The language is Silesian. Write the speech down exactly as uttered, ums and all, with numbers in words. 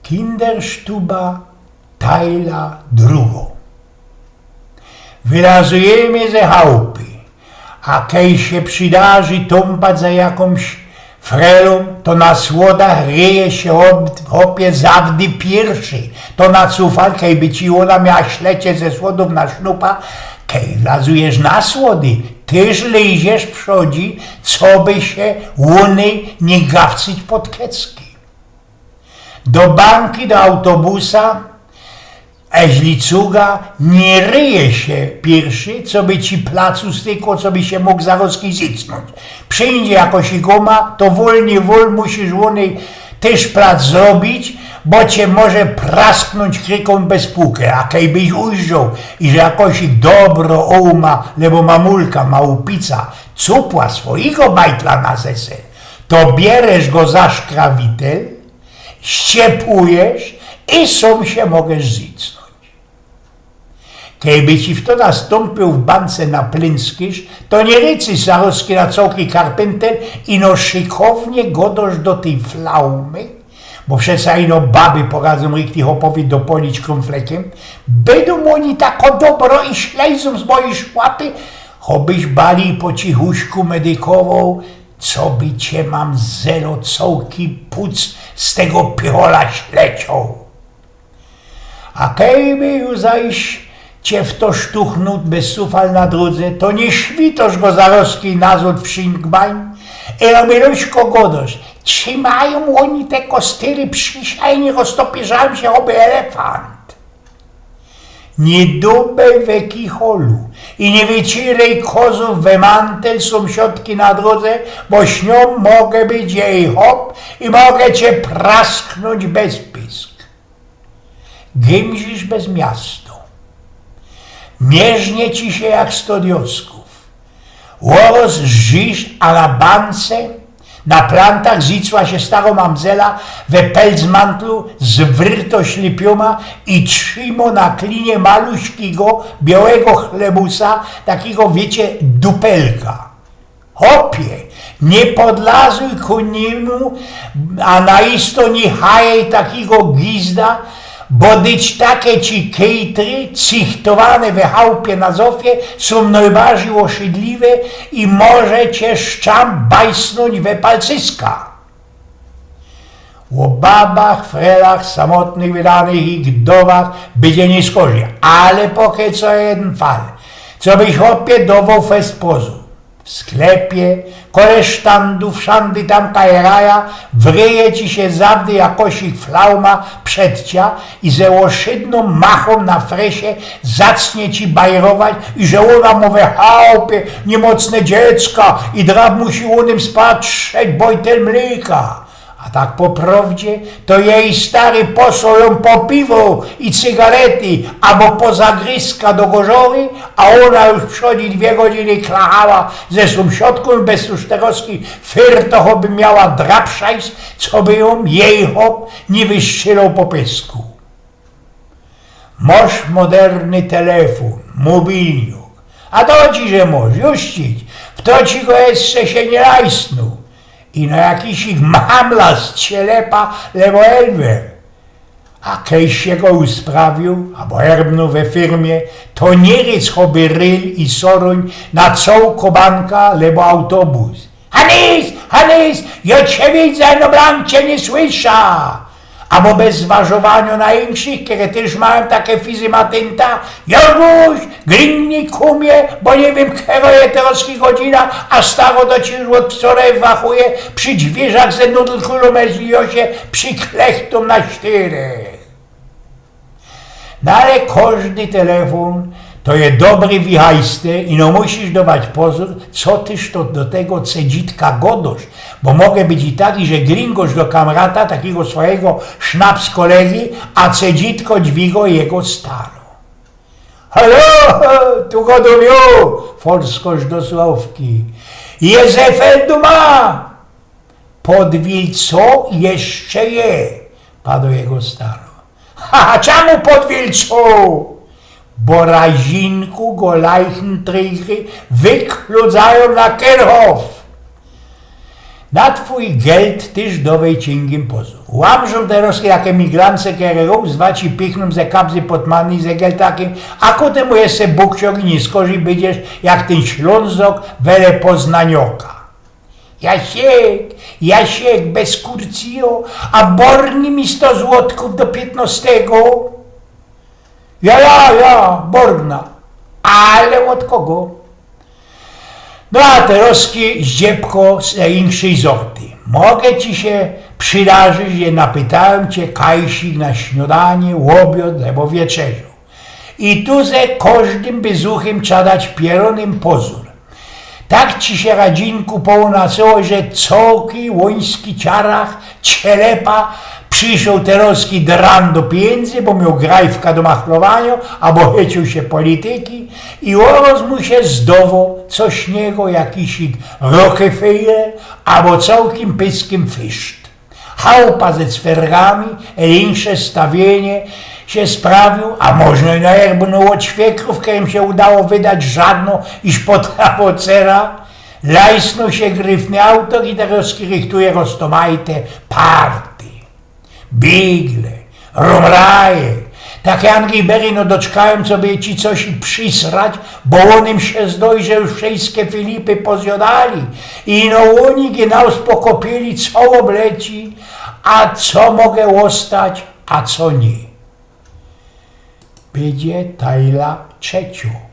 Kinderstuba, tajla drugo. Wylazujymy ze chałpy, a kej sie przidarzi tōmpać za jakōmś frelōm, to na słodach ryje sie chop-, chopie zawdy piyrszy. To na cufal, kejby ci ôna miała ślecie ze słodōm na sznōpa, kej wlazujesz na słody, tyż lyziesz przodzi, coby sie ônej niy gawcyć pod kecki. Do banki, do autobusa, eźli cuga, niy ryje sie piyrszy, coby ci placu stykło, coby sie mōg zarozki zycnōńć. Przijdzie jakoś i gōma, to wōl niy wōl musisz ônej tyż plac zrobić, bo cie może prasknōńć krykōm bez puke, a kejbyś ujrzoł, iże jakoś dobro ôma, lebo mamulka, małupica, cupła swojigo bajtla na zese, to bieresz go za szkrawitel, ściepujesz i sōm sie mogesz zycnōńć. Kejby ci fto nastōmpiył w bance na plynskyrz, to niy rycysz zarozki na cołki karpyntel, ino szykownie godosz do tyj flaumy, bo przeca ino baby poradzōm richtig chopowi dopolić krōnflekym, bydōm ôni tako dobro i ślejzōm z mojij szłapy, chobyś bali po cichuśku medykowoł, coby cie mamzelo cołki puc z tego pichola ślecioł. A kejby ju zaś cie fto sztuchnōł bez sufal na drōdze, to niy świtosz go zarozki nazod w szyngbajn, ino miluśko godosz: „Trzimajōm ôni te kostyry przi sie, niy roztopierzajōm sie choby elefant”. Niy dubej we kicholu i niy wyciyrej kozōw we mantel sōmsiodki na drōdze, bo z niōm może być jej chop i może cie prasknōńć bez pysk. Gymzisz bez miasto. Mierznie ci sie jak sto dioskōw. Ôroz żdzisz, a na bance, na plantach zycła sie staro mamzela we pelcmantlu z wyrto ślypiōma i trzimo na klinie maluśkigo, biołego chlebusa, takigo, wiycie, dupelka. Chopie, niy podlazuj ku niymu, a na isto niy chajej takigo gizda, bo dyć take ci kejtry, cychtowane we chałpie na zofie, sōm nojbardzij ôszydliwe i może cie szczam bajsnōńć we palcyska. Ô babach, frelach, samotnych wydanych i gdowach bydzie niyskorzij, ale poke co jedyn fal, cobyś, chopie, dowoł fest pozōr. W sklepie, kole sztandu, wszandy tam kaj raja, wryje ci sie zawdy jakosik flauma przedcia i ze ôszydnōm machōm na fresie zacznie ci bajrować, iże ôna mŏ we chałpie niymocne dziecka i drab musi ô nym spatrzeć bojtel mlyka. A tak po prŏwdzie, to jej stary posłŏ jōm po piwo i cygarety, abo po zagryzka do gorzoły, a ôna już przodzi dwie godziny klachała ze sōmsiadkōm bez tuszterowski fyrtoch, choby miała drabszajs, coby jōm jej chop niy wystrzelŏł po pysku. Mŏsz moderny telefōn, mobilniok. A to ci, że mŏsz, już ci, w to ci go jeszcze sie niy lajsnōł. I na jakiś ich mhamla z cielepa, lebo elwer. A kej sie go usprawiył, abo erbnōł we firmie, to niy rydz choby ryl i sorōń na cołko banka, lebo autobus. Hanys, Hanys, jo cie widzã, no blank cie niy słysza. Abo bez zważowaniŏ na inkszych, kere tyż majōm take fizy matynta: Jorguś, gringni ku mie, bo niy wiym, kero je terŏzki godzina, a staro do cie już ôd wczorŏ wachuje przi dwiyrzach ze nudlkulōm, eźli jo sie prziklechtōm na sztyrech. No ale kożdy telefōn to je dobry wichajster i no musisz dŏwać pozōr, co tyż to do tego cedźitka godŏsz, bo może być i tak, iże gringosz do kamrata, takigo swojigo sznaps kolegi, a cedźitko dźwigo jego starŏ. Halo, tu godōm jo, forskosz do sławki. Jest Efelduma! Podwilco jeszcze je, padŏ jego starŏ. Ha, ha, czamu podwilco? Bo razinku go Leichentrigry wykludzajōm na Kerhof. Na twōj geld tyż dowej ciyngiym pozōr. Łamrzōm terŏz jak emigrancje, kere rōk, dwa ci pichnył ze kapzy pōrtmani ze geldakym, a ku tymu jeszcze bukciok i niy skorzij bydziesz jak tyn Ślōnzok wele poznanioka. Jasiek, Jasiek, bez kurcijo, a borni mi sto złotków do piytnostego? Ja, ja, ja, borna. Ale ôd kogo? No a terŏzki zdziebko z inkszyj zorty. Mogę ci sie przidarzić, że napytałem cie kajsik na śniodanie, ôbiod abo wieczerzŏ. I tu ze kożdym byzuchym trza dać pierōnym pozōr. Tak ci sie, Radzinku, połōnało, że cołki łoński ciarach, cielepa, prziszoł terŏzki dran do pijyndzy, bo mioł grajfka do machlowanio, abo chyciōł sie polityki i ôroz mu sie zdowo coś niego, jakisik Rockefeller, abo cołkim pyskim fyszt. Chałupa ze cwergami, e, insze stawienie sie sprawiōł, a możno i na jerbno ôd świekrōw, kerym sie udało wydać żadno, iż pod awocera, lajsnōł sie gryfny autor i terŏzki rychtuje roztomajte party. Bigle, rumraje, tak Angi Berino doczkajōm, co by ci coś i przisrać, bo ônym sie zdŏj, że już wszyjske Filipy pozjŏdali i no ôni gynŏ spokopili, co ôbleci, a co mogę ôstać, a co niy. Bydzie tajla trzeciŏ.